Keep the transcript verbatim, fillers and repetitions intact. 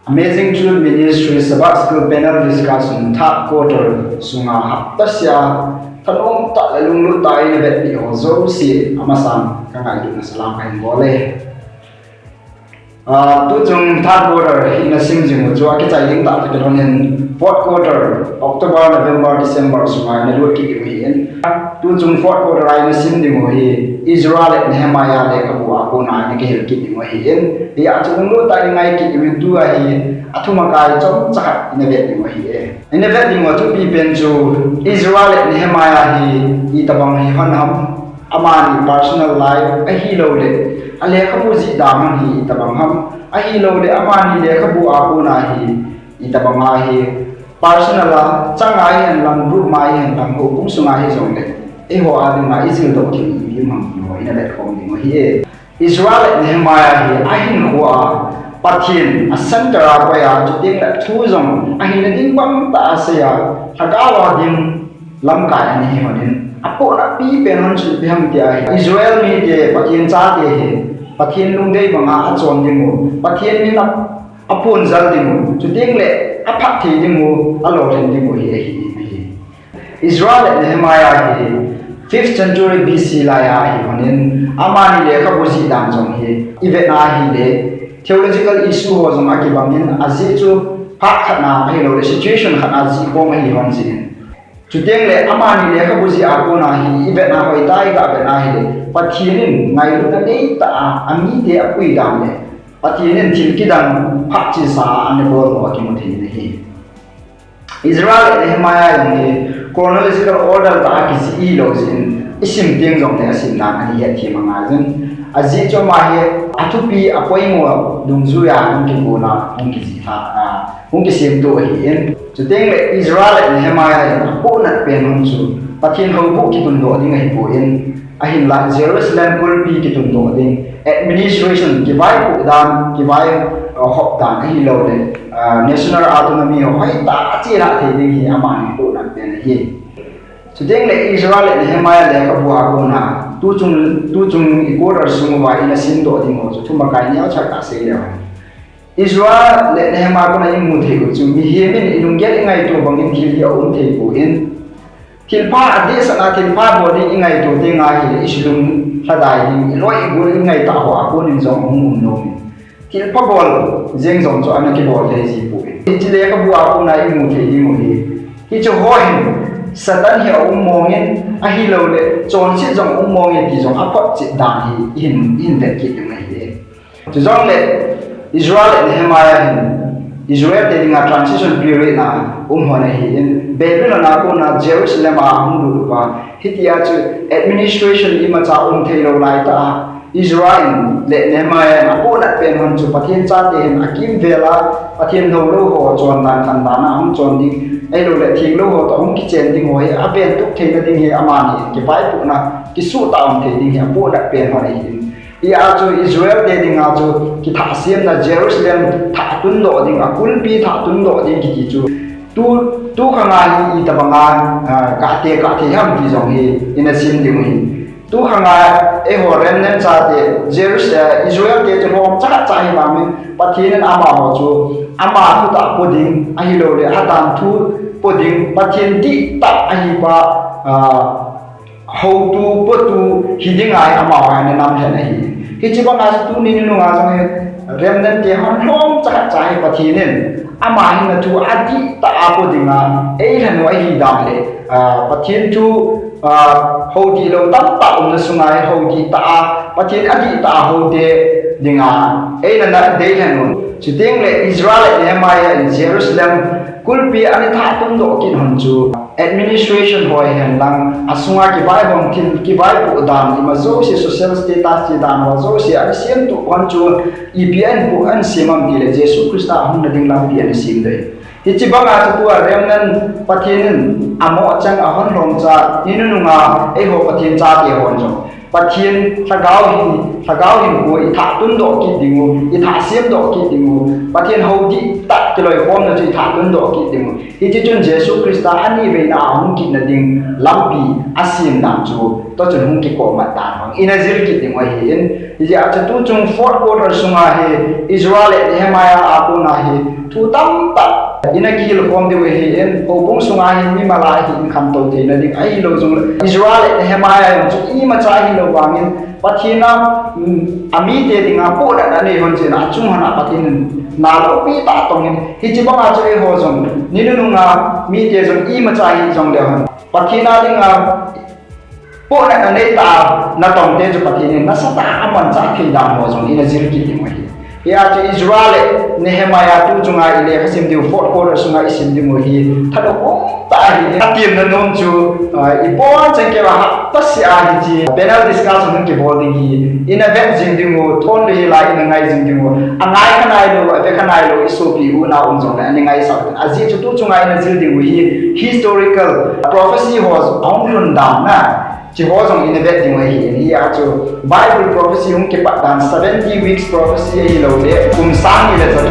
Amazing Truth Ministry Sabbath School Panel Discussion third quarter sunga hapta sia thanom tah le lunglut tah in ina vetpeh ho jouse amasang ka ngailutna salam kahin bol e. Ah, tuchung third quarter hi ina sim jing u chu akichai ding tah tah kilhon in fourth quarter, October, November, December sunga ina lut kit ding u ahin. Tuchung fourth quarter a ina sim ding u hi Ezra le Nehemiah lekhabu a kona ina kihil kit ding u ahin. Hia chu lunglut tah in ngai kit ding u tua hi athum akai chomcha khat ina vet ding u ahi e. Ina vet ding u thupi pen chu Ezra le Nehemiah hi itobang hihon ham, amani personal life ahilouleh alekhabu jih dan hi itobang ham, ahilouleh amani lekhabu a kona hi itobang a hi personal a chang a hihen lang, group a hihen lang, houbung sunga hijongleh eiho a dinga ijil doh thei ipi ham ti ho ina vetkhom ding u ahi e. Ezra le Nehemiah hi ahinkhoa Pathen a center a koi a, chuteng le thu jong ahina ding bang tah a sei a, lhagao a ding lamkai ana hi hon in, apohnatpi pen hon chu ipi ham tia hi Israel mite, Pathen chate hi Pathen lungdei banga achon ding u, Pathen min a, aphongjal ding u, chuteng le aphatthei ding u, alolhin ding u hi ahi, ahi. Ezra le Nehemiah hi fifth century B C lai a ahi hon in, amani lekhabu jih dan jong hi ivet na ahile theological issue ho jong akibang in, ajeh chu phat khat na ahilouleh situation khat na jih khom ahi hon jeh in. Chuteng le amani lekhabu jih a kona hi ivet na hoitah a iga vet na ahile Pathen in ngailutna neitah a amite apui dan le Pathen in thil kidang phat chesa a ana bol ho akimu thei in ahi. Ezra le Nehemiah jong hi chronological order tah a kijih hilou jeh in, isim teng jongle asim dan ana hetthem angai jin. Ajeh chu ama hi athupi apoimo dungjuia hung kigona hung kijih tha, a, hung kisemtoh ahin. Chuteng le Ezra le Nehemiah jong apohnat pen hon chu Pathen houbung kitundoh ding ahipoi in, ahinla Jerusalem kulpi kitundoh ding, administration kivaipoh dan, kivai, uh, hop dan ahilouleh, uh, national autonomy ho hoitah a chelha thei ding hi amani pohnat pen ahi. Chuteng le Ezra le Nehemiah lekhabu a kona tuchung, tuchung i quarter sung uva ina simdoh ding ho chu thum akai neocha kasei leu hen. Ezra le Nehemiah kona imu thei u chu mihem in ilunggel ingaito bangin thil hi aum thei poi in, thilpha adehset a thilpha bol ding ingaito teng ahile isulung lhadai ding, iloi igol ingaitah ho a konin jong ahung um nom in, thilpha bol jeng jong chu ana kibol thei ji poi. Hiche lekhabu a kona imu thei ding u hi, hiche ho hin Satan hi aum mong in, ahilouleh chonset jong aum mong in ti jong aphotchet dan hi ihin, ihin vet kit ding ahi. Chujongle Ezra le Nehemiah hin Israel te dinga transition period na um hon ahin, Babylon a kona Jerusalem a ahung lut uva, hitia chu administration imacha um theilou laitah a Ezra in le Nehemiah in apohnat pen hon chu Pathen chate hin akimvel a Pathen houlou ho chondan khandan a ahung chon ding, ahilouleh thenglou ho toh ahung kichen ding ho hi aventup theina ding hi amani in kivaipohna kisuhtah um thei ding hi apohnat pen hon ahin. Hia chu Israel te dinga chu kithahsemna Jerusalem thah tundoh ding, akulpi thah tundoh ding kiti chu tu, tu khanga hi itobanga, ah, kate kate ham ti jong hi ina sim ding u ahi. Tu khanga eiho remnant chate Jerus-, eh, Israel te chu lhomcha cha hi vangin Pathen in amaho chu ama thutah po ding ahilouleh adan thu po ding, Pathen dihtah ahipa, ah, houtu, potu hi dinga hi amaho hi ana nam lhen ahi. Hiche banga chu tuni nunung a jong hi remnant te hon lhomcha cha hi Pathen in ama hin athu adihtah a po dinga eilhen u ahi dan le, ah, Pathen thu, ah, hou dihlou tamtah umna sunga hi hou dihtah a, Pathen adihtah a houte dinga eina na deilhen u. Chuteng le Ezra le Nehemiah in Jerusalem kulpi ana thah tundoh kit hon chu administration ho hihen lang, asunga kivaihom thil, kivaipoh dan, ima jouse social status ti dan ho jouse ana semtup hon chu ipi ahin poh ahin sem ham tile Jesu Christa ahung nading lampi ana sem dei. Hiche banga chu tua remnant Pathen in amo chang ahon lhomcha, ni nununga eiho Pathen chate hon jong Pathen lhagao hi, lhagao hinkho i thah tundoh kit ding u, i thah semdoh kit ding u, Pathen hou dihtah kiloikhomna chu i thah tundoh kit ding u. Hiche chun Jesu Christa aniveina a hung kitna ding lampi asem dan chu, tua chun hung kikomat dan vang i na jil kit ding u ahi in. Hijeh a chu tuchung fourth quarter sunga hi Ezra le Nehemiah a kona hi thu tamtah i na kihilkhom diu ahi in, houbung sunga hi mimal a hi in khantou theina ding ahilou jongle Ezra le Nehemiah jong chu imacha hilou vangin Pathen a, um, amite dinga pohnatna anei hon jeh in achung hon a Pathen in na loupi tah tongin, hiche banga chu eiho jong ni nunung a mite jong imacha hi jongle hon Pathen a dinga pohnatna neitah a natongte chu Pathen in nasatah a amanchah thei dan ho jong i na jil kit ding u ahi. Hia chu Ezra le Nehemiah tuchunga i lekhasim diu, fourth quarter sunga i sim ding u hi, thanom umtah ahi. Atemna nom chu, ah, ibonchauva keiva hapta seh a hiche panel discussion hung kibol ding hi i na vet jing ding u, thon le hila i na ngai jing ding u, angai kha nailou, ave kha nailou i sopi unau um jongle ana ngaisah u. Ajeh chu tuchunga i na jil ding u hi historical prophecy ho ahung lhun dan na, hiche ho jong i na vet ding u ahi in. Hia chu Bible prophecy hung kipat dan, seventy weeks prophecy ahiloule kum sang ni le ja